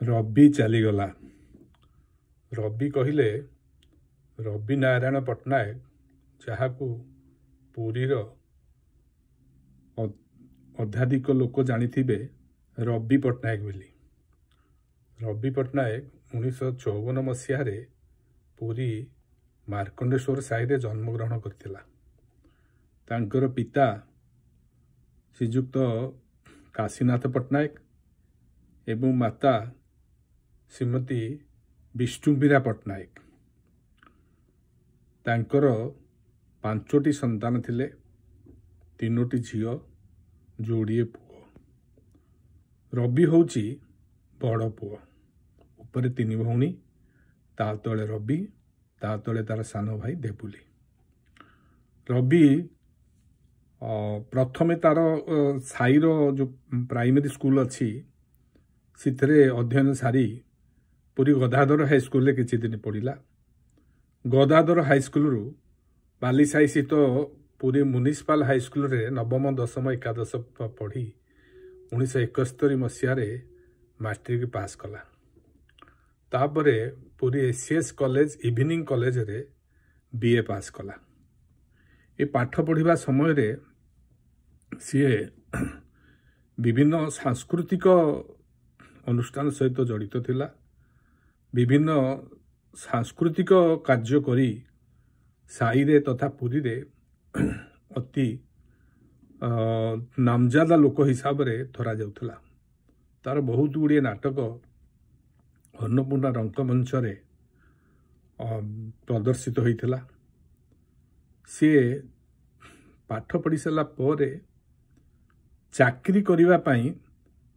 ରବି ଚାଲିଗଲା। ରବି କହିଲେ ରବି ନାରାୟଣ ପଟ୍ଟନାୟକ, ଯାହାକୁ ପୁରୀର ଅଧ୍ୟାଧିକ ଲୋକ ଜାଣିଥିବେ ରବି ପଟ୍ଟନାୟକ ବୋଲି। ରବି ପଟ୍ଟନାୟକ 1954 ମସିହାରେ ପୁରୀ ମାର୍କଣ୍ଡେଶ୍ୱର ସାହିରେ ଜନ୍ମଗ୍ରହଣ କରିଥିଲା। ତାଙ୍କର ପିତା ଶ୍ରୀଯୁକ୍ତ କାଶୀନାଥ ପଟ୍ଟନାୟକ ଏବଂ ମାତା ଶ୍ରୀମତୀ ବିଷ୍ଣୁବୀରା ପଟ୍ଟନାୟକ। ତାଙ୍କର 5ଟି ସନ୍ତାନ ଥିଲେ, 3ଟି ଝିଅ, ଯୋଡ଼ିଏ ପୁଅ। ରବି ହେଉଛି ବଡ଼ ପୁଅ। ଉପରେ 3 ଭଉଣୀ, ତା ତଳେ ରବି, ତା ତଳେ ତାର ସାନ ଭାଇ ଦେବୁଲି। ରବି ପ୍ରଥମେ ତାର ସାହିର ଯେଉଁ ପ୍ରାଇମେରୀ ସ୍କୁଲ ଅଛି ସେଥିରେ ଅଧ୍ୟୟନ ସାରି ପୁରୀ ଗଦାଧର ହାଇସ୍କୁଲରେ କିଛି ଦିନ ପଢ଼ିଲା। ଗଦାଧର ହାଇସ୍କୁଲରୁ ବାଲିସାହି ସ୍ଥିତ ପୁରୀ ମ୍ୟୁନିସିପାଲ ହାଇସ୍କୁଲରେ ନବମ, ଦଶମ, ଏକାଦଶ ପଢ଼ି 1971 ମସିହାରେ ମାଟ୍ରିକ ପାସ୍ କଲା। ତାପରେ ପୁରୀ ACS college evening କଲେଜରେ BA pass କଲା। ଏ ପାଠ ପଢ଼ିବା ସମୟରେ ସିଏ ବିଭିନ୍ନ ସାଂସ୍କୃତିକ ଅନୁଷ୍ଠାନ ସହିତ ଜଡ଼ିତ ଥିଲା। ବିଭିନ୍ନ ସାଂସ୍କୃତିକ କାର୍ଯ୍ୟ କରି ସାହିରେ ତଥା ପୁରୀରେ ଅତି ନାମଜାଦା ଲୋକ ହିସାବରେ ଧରାଯାଉଥିଲା। ତାର ବହୁତ ଗୁଡ଼ିଏ ନାଟକ ଅନ୍ନପୂର୍ଣ୍ଣା ରଙ୍ଗମଞ୍ଚରେ ପ୍ରଦର୍ଶିତ ହୋଇଥିଲା। ସିଏ ପାଠ ପଢ଼ି ସାରିଲା ପରେ ଚାକିରି କରିବା ପାଇଁ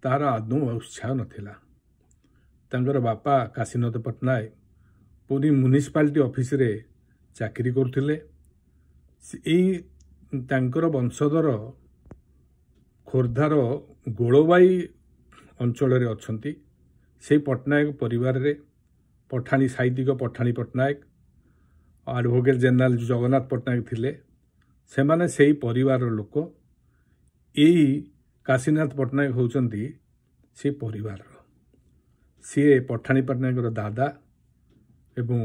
ତାର ଆଦୌ ଉତ୍ସାହ ନଥିଲା। ତାଙ୍କର ବାପା କାଶୀନାଥ ପଟ୍ଟନାୟକ ପୁରୀ ମ୍ୟୁନିସିପାଲିଟି ଅଫିସରେ ଚାକିରି କରୁଥିଲେ। ଏଇ ତାଙ୍କର ବଂଶଧର ଖୋର୍ଦ୍ଧାର ଗୋଳବାଇ ଅଞ୍ଚଳରେ ଅଛନ୍ତି। ସେଇ ପଟ୍ଟନାୟକ ପରିବାରରେ ପଠାଣି ସାହିତ୍ୟିକ ପଠାଣି ପଟ୍ଟନାୟକ, ଆଡ଼ଭୋକେଟ୍ ଜେନେରାଲ ଜଗନ୍ନାଥ ପଟ୍ଟନାୟକ ଥିଲେ। ସେମାନେ ସେଇ ପରିବାରର ଲୋକ। ଏଇ କାଶୀନାଥ ପଟ୍ଟନାୟକ ହେଉଛନ୍ତି ସେ ପରିବାରର। ସିଏ ପଠାଣି ପଟ୍ଟନାୟକର ଦାଦା ଏବଂ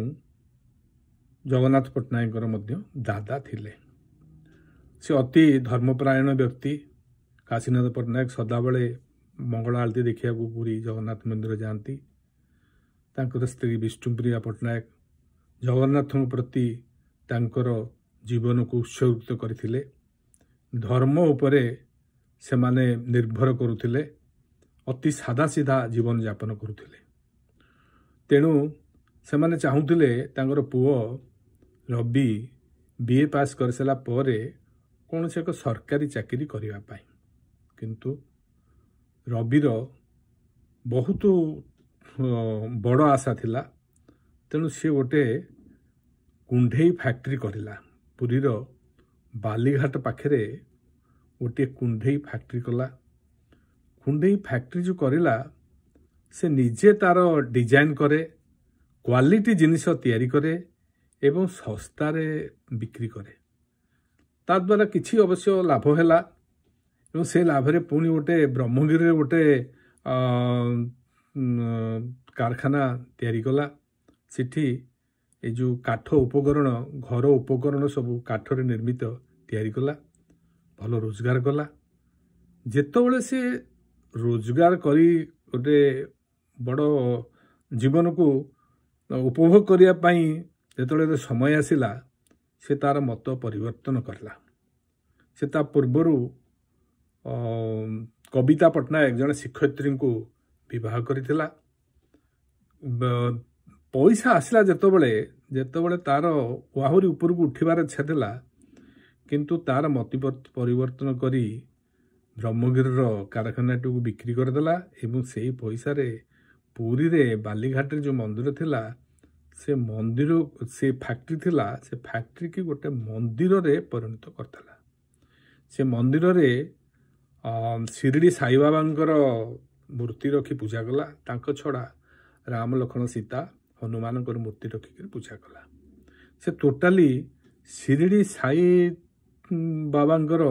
ଜଗନ୍ନାଥ ପଟ୍ଟନାୟକଙ୍କର ମଧ୍ୟ ଦାଦା ଥିଲେ। ସେ ଅତି ଧର୍ମପରାୟଣ ବ୍ୟକ୍ତି। କାଶୀନାଥ ପଟ୍ଟନାୟକ ସଦାବେଳେ ମଙ୍ଗଳ ଆଳତୀ ଦେଖିବାକୁ ପୁରୀ ଜଗନ୍ନାଥ ମନ୍ଦିର ଯାଆନ୍ତି। ତାଙ୍କର ସ୍ତ୍ରୀ ବିଷ୍ଣୁପ୍ରିୟା ପଟ୍ଟନାୟକ ଜଗନ୍ନାଥଙ୍କ ପ୍ରତି ତାଙ୍କର ଜୀବନକୁ ଉତ୍ସର୍ଗୀକୃତ କରିଥିଲେ। ଧର୍ମ ଉପରେ ସେମାନେ ନିର୍ଭର କରୁଥିଲେ, ଅତି ସାଦାସିଧା ଜୀବନଯାପନ କରୁଥିଲେ। ତେଣୁ ସେମାନେ ଚାହୁଁଥିଲେ ତାଙ୍କର ପୁଅ ରବି BA pass କରିସାରିଲା ପରେ କୌଣସି ଏକ ସରକାରୀ ଚାକିରି କରିବା ପାଇଁ। କିନ୍ତୁ ରବିର ବହୁତ ବଡ଼ ଆଶା ଥିଲା। ତେଣୁ ସିଏ ଗୋଟେ କୁଣ୍ଢେଇ ଫ୍ୟାକ୍ଟ୍ରି କରିଲା। ପୁରୀର ବାଲିଘାଟ ପାଖରେ ଗୋଟିଏ କୁଣ୍ଢେଇ ଫ୍ୟାକ୍ଟ୍ରି କଲା। କୁଣ୍ଢେଇ ଫ୍ୟାକ୍ଟ୍ରି ଯେଉଁ କରିଲା, ସେ ନିଜେ ତାର ଡିଜାଇନ୍ କରେ, କ୍ୱାଲିଟି ଜିନିଷ ତିଆରି କରେ ଏବଂ ଶସ୍ତାରେ ବିକ୍ରି କରେ। ତାଦ୍ୱାରା କିଛି ଅବଶ୍ୟ ଲାଭ ହେଲା ଏବଂ ସେ ଲାଭରେ ପୁଣି ଗୋଟେ ବ୍ରହ୍ମଗିରିରେ ଗୋଟେ କାରଖାନା ତିଆରି କଲା। ସେଠି ଏ ଯେଉଁ କାଠ ଉପକରଣ, ଘର ଉପକରଣ ସବୁ କାଠରେ ନିର୍ମିତ ତିଆରି କଲା, ଭଲ ରୋଜଗାର କଲା। ଯେତେବେଳେ ସେ ରୋଜଗାର କରି ଗୋଟେ ବଡ଼ ଜୀବନକୁ ଉପଭୋଗ କରିବା ପାଇଁ ଯେତେବେଳେ ସମୟ ଆସିଲା, ସେ ତାର ମତ ପରିବର୍ତ୍ତନ କଲା। ସେ ତା ପୂର୍ବରୁ କବିତା ପଟ୍ଟନାୟକ ଜଣେ ଶିକ୍ଷୟିତ୍ରୀଙ୍କୁ ବିବାହ କରିଥିଲା। ପଇସା ଆସିଲା ଯେତେବେଳେ, ଯେତେବେଳେ ତାର ଆହୁରି ଉପରକୁ ଉଠିବାର ଇଚ୍ଛା ଥିଲା, କିନ୍ତୁ ତାର ମତି ପରିବର୍ତ୍ତନ କରି ବ୍ରହ୍ମଗିରିର କାରଖାନାଟିକୁ ବିକ୍ରି କରିଦେଲା ଏବଂ ସେଇ ପଇସାରେ ପୁରୀରେ ବାଲିଘାଟରେ ଯେଉଁ ମନ୍ଦିର ଥିଲା, ସେ ମନ୍ଦିର, ସେ ଫ୍ୟାକ୍ଟ୍ରି ଥିଲା, ସେ ଫ୍ୟାକ୍ଟ୍ରିକି ଗୋଟେ ମନ୍ଦିରରେ ପରିଣତ କରିଦେଲା। ସେ ମନ୍ଦିରରେ ଶିରିଡ଼ି ସାଇବାବାଙ୍କର ମୂର୍ତ୍ତି ରଖି ପୂଜା କଲା। ତାଙ୍କ ଛଡ଼ା ରାମ, ଲକ୍ଷ୍ମଣ, ସୀତା, ହନୁମାନଙ୍କର ମୂର୍ତ୍ତି ରଖିକରି ପୂଜା କଲା। ସେ ଟୋଟାଲି ଶିରିଡ଼ି ସାଇ ବାବାଙ୍କର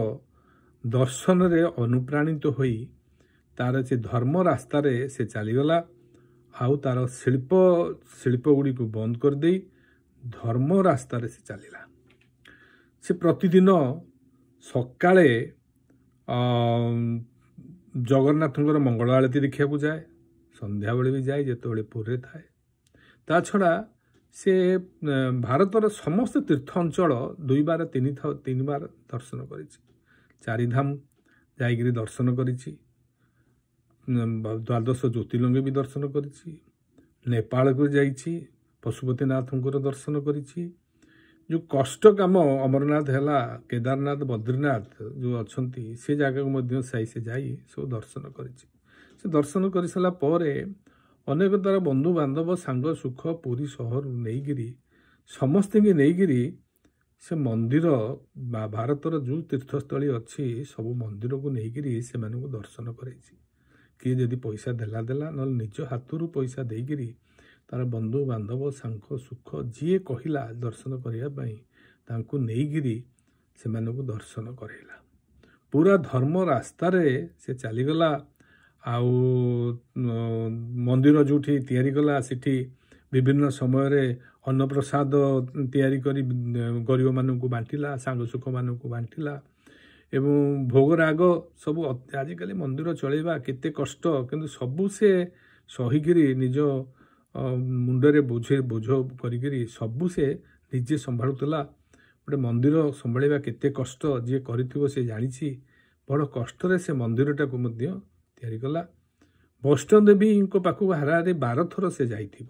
ଦର୍ଶନରେ ଅନୁପ୍ରାଣିତ ହୋଇ ତାର ସେ ଧର୍ମ ରାସ୍ତାରେ ସେ ଚାଲିଗଲା। ଆଉ ତାର ଶିଳ୍ପ ଗୁଡ଼ିକୁ ବନ୍ଦ କରିଦେଇ ଧର୍ମ ରାସ୍ତାରେ ସେ ଚାଲିଲା। ସେ ପ୍ରତିଦିନ ସକାଳେ ଜଗନ୍ନାଥଙ୍କର ମଙ୍ଗଳ ଆଳତୀ ଦେଖିବାକୁ ଯାଏ, ସନ୍ଧ୍ୟାବେଳେ ବି ଯାଏ ଯେତେବେଳେ ପୁରୀରେ ଥାଏ। ତା ଛଡ଼ା ସେ ଭାରତର ସମସ୍ତ ତୀର୍ଥ ଅଞ୍ଚଳ 2 ବାର 3 ବାର ଦର୍ଶନ କରିଛି। ଚାରିଧାମ ଯାଇକରି ଦର୍ଶନ କରିଛି, ଦ୍ୱାଦଶ ଜ୍ୟୋତିର୍ଲିଙ୍ଗ ବି ଦର୍ଶନ କରିଛି, ନେପାଳକୁ ଯାଇଛି, ପଶୁପତିନାଥଙ୍କର ଦର୍ଶନ କରିଛି। ଯେଉଁ କଷ୍ଟ କାମ ଅମରନାଥ ହେଲା, କେଦାରନାଥ, ବଦ୍ରିନାଥ ଯେଉଁ ଅଛନ୍ତି, ସେ ଜାଗାକୁ ମଧ୍ୟ ସେ ଯାଇ ସବୁ ଦର୍ଶନ କରିଛି। ସେ ଦର୍ଶନ କରିସାରିଲା ପରେ ଅନେକ ତା'ର ବନ୍ଧୁବାନ୍ଧବ, ସାଙ୍ଗ ସୁଖ ପୁରୀ ସହରରୁ ନେଇକିରି ସମସ୍ତଙ୍କୁ ନେଇକିରି ସେ ମନ୍ଦିର ବା ଭାରତର ଯେଉଁ ତୀର୍ଥସ୍ଥଳୀ ଅଛି ସବୁ ମନ୍ଦିରକୁ ନେଇକିରି ସେମାନଙ୍କୁ ଦର୍ଶନ କରାଇଛି। କିଏ ଯଦି ପଇସା ଦେଲା ଦେଲା, ନହେଲେ ନିଜ ହାତରୁ ପଇସା ଦେଇକିରି ତା'ର ବନ୍ଧୁବାନ୍ଧବ, ସାଙ୍ଗ ସୁଖ ଯିଏ କହିଲା ଦର୍ଶନ କରିବା ପାଇଁ ତାଙ୍କୁ ନେଇକିରି ସେମାନଙ୍କୁ ଦର୍ଶନ କରାଇଲା। ପୁରା ଧର୍ମ ରାସ୍ତାରେ ସେ ଚାଲିଗଲା। ଆଉ ମନ୍ଦିର ଯେଉଁଠି ତିଆରି କଲା ସେଠି ବିଭିନ୍ନ ସମୟରେ ଅନ୍ନପ୍ରସାଦ ତିଆରି କରି ଗରିବମାନଙ୍କୁ ବାଣ୍ଟିଲା, ସାଙ୍ଗ ସୁଖମାନଙ୍କୁ ବାଣ୍ଟିଲା ଏବଂ ଭୋଗରାଗ ସବୁ। ଆଜିକାଲି ମନ୍ଦିର ଚଳେଇବା କେତେ କଷ୍ଟ, କିନ୍ତୁ ସବୁ ସେ ସହିକିରି ନିଜ ମୁଣ୍ଡରେ ବୋଝ କରିକିରି ସବୁ ସେ ନିଜେ ସମ୍ଭାଳୁଥିଲା। ଗୋଟେ ମନ୍ଦିର ସମ୍ଭାଳିବା କେତେ କଷ୍ଟ, ଯିଏ କରିଥିବ ସେ ଜାଣିଛି। ବଡ଼ କଷ୍ଟରେ ସେ ମନ୍ଦିରଟାକୁ ମଧ୍ୟ ତିଆରି କଲା। ବୈଷ୍ଣୋଦେବୀଙ୍କ ପାଖକୁ ହାରାହାରି 12 ଥର ସେ ଯାଇଥିବ,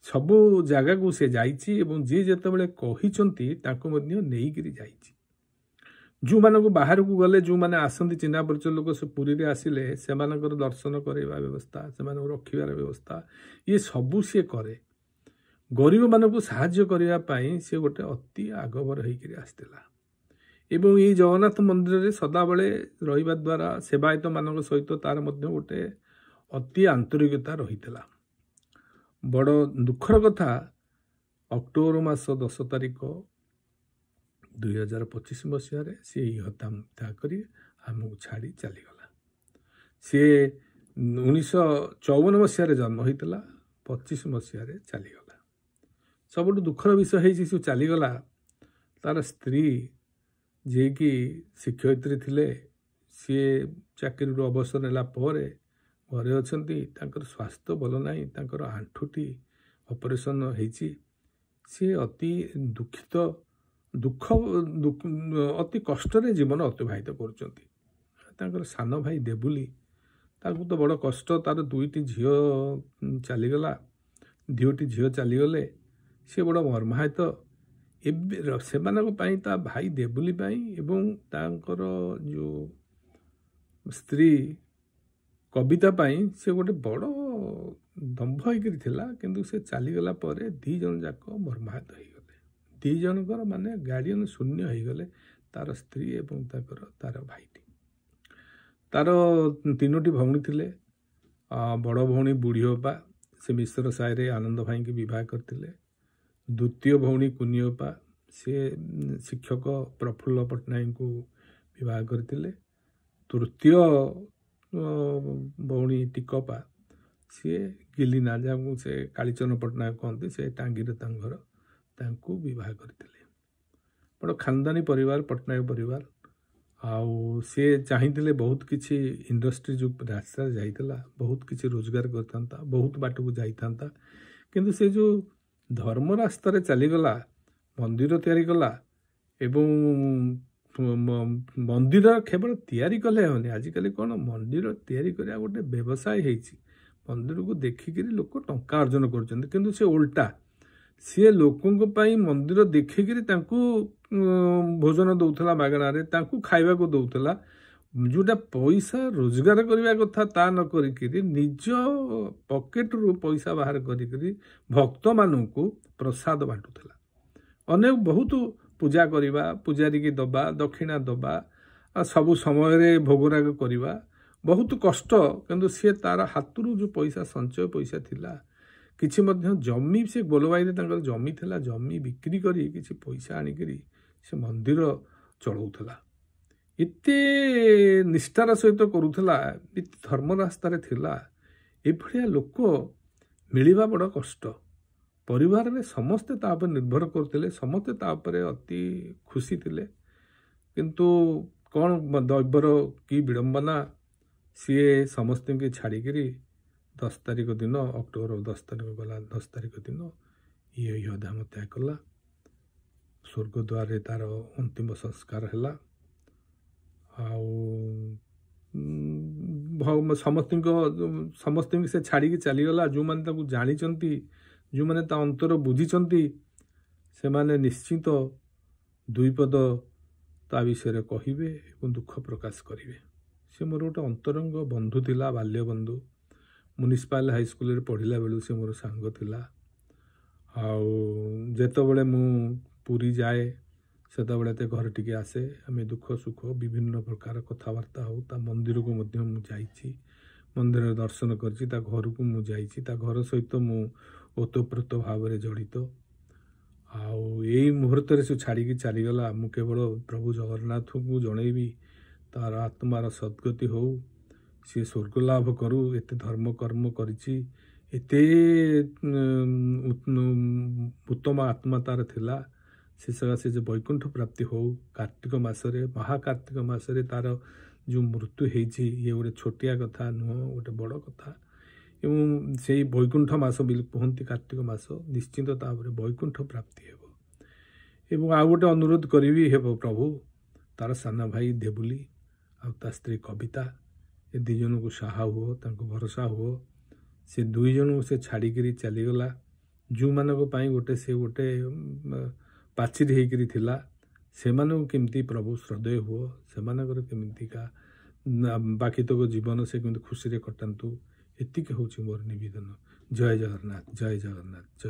ସବୁ ଜାଗାକୁ ସେ ଯାଇଛି ଏବଂ ଯିଏ ଯେତେବେଳେ କହିଛନ୍ତି ତାଙ୍କୁ ମଧ୍ୟ ନେଇକିରି ଯାଇଛି। ଯେଉଁମାନଙ୍କୁ ବାହାରକୁ ଗଲେ, ଯେଉଁମାନେ ଆସନ୍ତି ଚିହ୍ନା ପରିଚୟ ଲୋକ, ସେ ପୁରୀରେ ଆସିଲେ ସେମାନଙ୍କର ଦର୍ଶନ କରାଇବା ବ୍ୟବସ୍ଥା, ସେମାନଙ୍କୁ ରଖିବାର ବ୍ୟବସ୍ଥା, ଇଏ ସବୁ ସିଏ କରେ। ଗରିବମାନଙ୍କୁ ସାହାଯ୍ୟ କରିବା ପାଇଁ ସେ ଗୋଟେ ଅତି ଆଗଭର ହେଇକିରି ଆସିଥିଲା। ଏବଂ ଏଇ ଜଗନ୍ନାଥ ମନ୍ଦିରରେ ସଦାବେଳେ ରହିବା ଦ୍ୱାରା ସେବାୟତମାନଙ୍କ ସହିତ ତାର ମଧ୍ୟ ଗୋଟେ ଅତି ଆନ୍ତରିକତା ରହିଥିଲା। ବଡ଼ ଦୁଃଖର କଥା, ଅକ୍ଟୋବର ମାସ 10 ତାରିଖ 2025 ମସିହାରେ ସିଏ ଇହଧାମ ତ୍ୟାଗ କରି ଆମକୁ ଛାଡ଼ି ଚାଲିଗଲା। ସିଏ 1954 ମସିହାରେ ଜନ୍ମ ହୋଇଥିଲା, 25 ମସିହାରେ ଚାଲିଗଲା। ସବୁଠୁ ଦୁଃଖର ବିଷୟ ହେଇଛି ସେ ଚାଲିଗଲା, ତାର ସ୍ତ୍ରୀ ଯିଏକି ଶିକ୍ଷୟିତ୍ରୀ ଥିଲେ, ସିଏ ଚାକିରିରୁ ଅବସର ନେଲା ପରେ ଘରେ ଅଛନ୍ତି। ତାଙ୍କର ସ୍ୱାସ୍ଥ୍ୟ ଭଲ ନାହିଁ, ତାଙ୍କର ଆଣ୍ଠୁଟି ଅପରେସନ୍ ହେଇଛି। ସିଏ ଅତି ଦୁଃଖିତ, ଦୁଃଖ ଅତି କଷ୍ଟରେ ଜୀବନ ଅତିବାହିତ କରୁଛନ୍ତି। ତାଙ୍କର ସାନ ଭାଇ ଦେବୁଲି, ତାକୁ ତ ବଡ଼ କଷ୍ଟ। ତାର 2ଟି ଝିଅ ଚାଲିଗଲା, 2ଟି ଝିଅ ଚାଲିଗଲେ, ସିଏ ବଡ଼ ମର୍ମାହତ। ଏବେ ସେମାନଙ୍କ ପାଇଁ, ତା ଭାଇ ଦେବୁଲି ପାଇଁ ଏବଂ ତାଙ୍କର ଯେଉଁ ସ୍ତ୍ରୀ କବିତା ପାଇଁ ସେ ଗୋଟେ ବଡ଼ ଦମ୍ଭ ହେଇକିରି ଥିଲା। କିନ୍ତୁ ସେ ଚାଲିଗଲା ପରେ 2 ଜଣ ଯାକ ମର୍ମାହତ ହେଇଗଲେ। 2 ଜଣଙ୍କର ମାନେ ଗାର୍ଡ଼ିଆନ୍ ଶୂନ୍ୟ ହେଇଗଲେ, ତାର ସ୍ତ୍ରୀ ଏବଂ ତାର ଭାଇଟି। ତାର 3ଟି ଭଉଣୀ ଥିଲେ। ବଡ଼ ଭଉଣୀ ବୁଢ଼ୀ ଅପା, ସେ ମିଶ୍ର ସାହିରେ ଆନନ୍ଦ ଭାଇଙ୍କୁ ବିବାହ କରିଥିଲେ। ଦ୍ୱିତୀୟ ଭଉଣୀ କୁନି ଅପା, ସିଏ ଶିକ୍ଷକ ପ୍ରଫୁଲ୍ଲ ପଟ୍ଟନାୟକଙ୍କୁ ବିବାହ କରିଥିଲେ। ତୃତୀୟ ଭଉଣୀ ଟିକପା, ସିଏ ଗିଲିନା, ଯାହାକୁ ସେ କାଳୀଚରଣ ପଟ୍ଟନାୟକ କହନ୍ତି, ସେ ଟାଙ୍ଗିରେ ତାଙ୍କ ଘର, ତାଙ୍କୁ ବିବାହ କରିଥିଲେ। ବଡ଼ ଖାନଦାନୀ ପରିବାର, ପଟ୍ଟନାୟକ ପରିବାର। ଆଉ ସିଏ ଚାହିଁଥିଲେ ବହୁତ କିଛି ଇଣ୍ଡଷ୍ଟ୍ରି ଯେଉଁ ରାସ୍ତାରେ ଯାଇଥିଲା, ବହୁତ କିଛି ରୋଜଗାର କରିଥାନ୍ତା, ବହୁତ ବାଟକୁ ଯାଇଥାନ୍ତା। କିନ୍ତୁ ସେ ଯେଉଁ ଧର୍ମ ରାସ୍ତାରେ ଚାଲିଗଲା, ମନ୍ଦିର ତିଆରି କଲା ଏବଂ ମନ୍ଦିର କେବଳ ତିଆରି କଲେ ହେବନି। ଆଜିକାଲି କ'ଣ ମନ୍ଦିର ତିଆରି କରିବା ଗୋଟେ ବ୍ୟବସାୟ ହେଇଛି। ମନ୍ଦିରକୁ ଦେଖିକିରି ଲୋକ ଟଙ୍କା ଅର୍ଜନ କରୁଛନ୍ତି, କିନ୍ତୁ ସେ ଓଲଟା, ସିଏ ଲୋକଙ୍କ ପାଇଁ ମନ୍ଦିର ଦେଖିକିରି ତାଙ୍କୁ ଭୋଜନ ଦେଉଥିଲା ମାଗଣାରେ, ତାଙ୍କୁ ଖାଇବାକୁ ଦେଉଥିଲା। ଯେଉଁଟା ପଇସା ରୋଜଗାର କରିବା କଥା ତା ନ କରିକିରି ନିଜ ପକେଟରୁ ପଇସା ବାହାର କରିକିରି ଭକ୍ତମାନଙ୍କୁ ପ୍ରସାଦ ବାଣ୍ଟୁଥିଲା। ଅନେକ ବହୁତ ପୂଜା କରିବା, ପୂଜାରୀକି ଦେବା, ଦକ୍ଷିଣା ଦେବା, ସବୁ ସମୟରେ ଭୋଗରାଗ କରିବା ବହୁତ କଷ୍ଟ। କିନ୍ତୁ ସିଏ ତାର ହାତରୁ ଯେଉଁ ପଇସା ସଞ୍ଚୟ ପଇସା ଥିଲା, କିଛି ମଧ୍ୟ ଜମି, ସେ ଗୋଲବାଇରେ ତାଙ୍କର ଜମି ଥିଲା, ଜମି ବିକ୍ରି କରି କିଛି ପଇସା ଆଣିକିରି ସେ ମନ୍ଦିର ଚଳାଉଥିଲା। ଏତେ ନିଷ୍ଠାର ସହିତ କରୁଥିଲା, ଏତେ ଧର୍ମ ରାସ୍ତାରେ ଥିଲା। ଏଭଳିଆ ଲୋକ ମିଳିବା ବଡ଼ କଷ୍ଟ। ପରିବାରରେ ସମସ୍ତେ ତା ଉପରେ ନିର୍ଭର କରୁଥିଲେ, ସମସ୍ତେ ତା ଉପରେ ଅତି ଖୁସି ଥିଲେ। କିନ୍ତୁ କ'ଣ ଦୈବର କି ବିଡ଼ମ୍ବନା, ସିଏ ସମସ୍ତଙ୍କୁ ଛାଡ଼ିକିରି 10 ତାରିଖ ଦିନ, ଅକ୍ଟୋବର 10 ତାରିଖ ଗଲା 10 ତାରିଖ ଦିନ ଇଏ ଇହଧାମ ତ୍ୟାଗ କଲା। ସ୍ୱର୍ଗଦ୍ୱାରରେ ତାର ଅନ୍ତିମ ସଂସ୍କାର ହେଲା। ଆଉ ସମସ୍ତଙ୍କୁ ସେ ଛାଡ଼ିକି ଚାଲିଗଲା। ଯେଉଁମାନେ ତାକୁ ଜାଣିଛନ୍ତି, ଯେଉଁମାନେ ତା ଅନ୍ତର ବୁଝିଛନ୍ତି, ସେମାନେ ନିଶ୍ଚିତ ଦୁଇ ପଦ ତା ବିଷୟରେ କହିବେ ଏବଂ ଦୁଃଖ ପ୍ରକାଶ କରିବେ। ସେ ମୋର ଗୋଟେ ଅନ୍ତରଙ୍ଗ ବନ୍ଧୁ ଥିଲା, ବାଲ୍ୟ ବନ୍ଧୁ। ମ୍ୟୁନିସିପାଲ ହାଇସ୍କୁଲରେ ପଢ଼ିଲା ବେଳୁ ସେ ମୋର ସାଙ୍ଗ ଥିଲା। ଆଉ ଯେତେବେଳେ ମୁଁ ପୁରୀ ଯାଏ ସେତେବେଳେ ତେ ଘରେ ଟିକେ ଆସେ। ଆମେ ଦୁଃଖ ସୁଖ ବିଭିନ୍ନ ପ୍ରକାର କଥାବାର୍ତ୍ତା ହଉ। ତା ମନ୍ଦିରକୁ ମଧ୍ୟ ମୁଁ ଯାଇଛି, ମନ୍ଦିରରେ ଦର୍ଶନ କରିଛି। ତା ଘରକୁ ମୁଁ ଯାଇଛି, ତା ଘର ସହିତ ମୁଁ ଓତପ୍ରୋତ ଭାବରେ ଜଡ଼ିତ। ଆଉ ଏଇ ମୁହୂର୍ତ୍ତରେ ସେ ଛାଡ଼ିକି ଚାଲିଗଲା। ମୁଁ କେବଳ ପ୍ରଭୁ ଜଗନ୍ନାଥଙ୍କୁ ଜଣେଇବି ତାର ଆତ୍ମାର ସଦ୍ଗତି ହଉ, ସିଏ ସ୍ୱର୍ଗ ଲାଭ କରୁ। ଏତେ ଧର୍ମ କର୍ମ କରିଛି, ଏତେ ଉତ୍ତମ ଆତ୍ମା ତାର ଥିଲା। ସେ ସକାଶେ ଯେ ବୈକୁଣ୍ଠ ପ୍ରାପ୍ତି ହଉ। କାର୍ତ୍ତିକ ମାସରେ, ମହାକାର୍ତ୍ତିକ ମାସରେ ତାର ଯେଉଁ ମୃତ୍ୟୁ ହେଇଛି, ଇଏ ଗୋଟେ ଛୋଟିଆ କଥା ନୁହଁ, ଗୋଟେ ବଡ଼ କଥା। ଏବଂ ସେଇ ବୈକୁଣ୍ଠ ମାସ ବୋଲି କୁହନ୍ତି କାର୍ତ୍ତିକ ମାସ, ନିଶ୍ଚିନ୍ତ ତାପରେ ବୈକୁଣ୍ଠ ପ୍ରାପ୍ତି ହେବ। ଏବଂ ଆଉ ଗୋଟେ ଅନୁରୋଧ କରିବି, ହେବ ପ୍ରଭୁ, ତାର ସାନ ଭାଇ ଦେବୁଲି ଆଉ ତା ସ୍ତ୍ରୀ କବିତା, ଏ ଦୁଇ ଜଣଙ୍କୁ ସାହା ହୁଅ, ତାଙ୍କୁ ଭରସା ହୁଅ। ସେ ଦୁଇ ଜଣଙ୍କୁ ସେ ଛାଡ଼ିକିରି ଚାଲିଗଲା। ଯେଉଁମାନଙ୍କ ପାଇଁ ଗୋଟେ ସେ ଗୋଟେ ପାଚିରି ହେଇକିରି ଥିଲା, ସେମାନଙ୍କୁ କେମିତି ପ୍ରଭୁ ଶ୍ରଦ୍ଧେୟ ହୁଅ, ସେମାନଙ୍କର କେମିତିକା ବାକିତକ ଜୀବନ ସେ କେମିତି ଖୁସିରେ କଟାନ୍ତୁ, ଏତିକି ହେଉଛି ମୋର ନିବେଦନ। ଜୟ ଜଗନ୍ନାଥ, ଜୟ ଜଗନ୍ନାଥ, ଜୟ।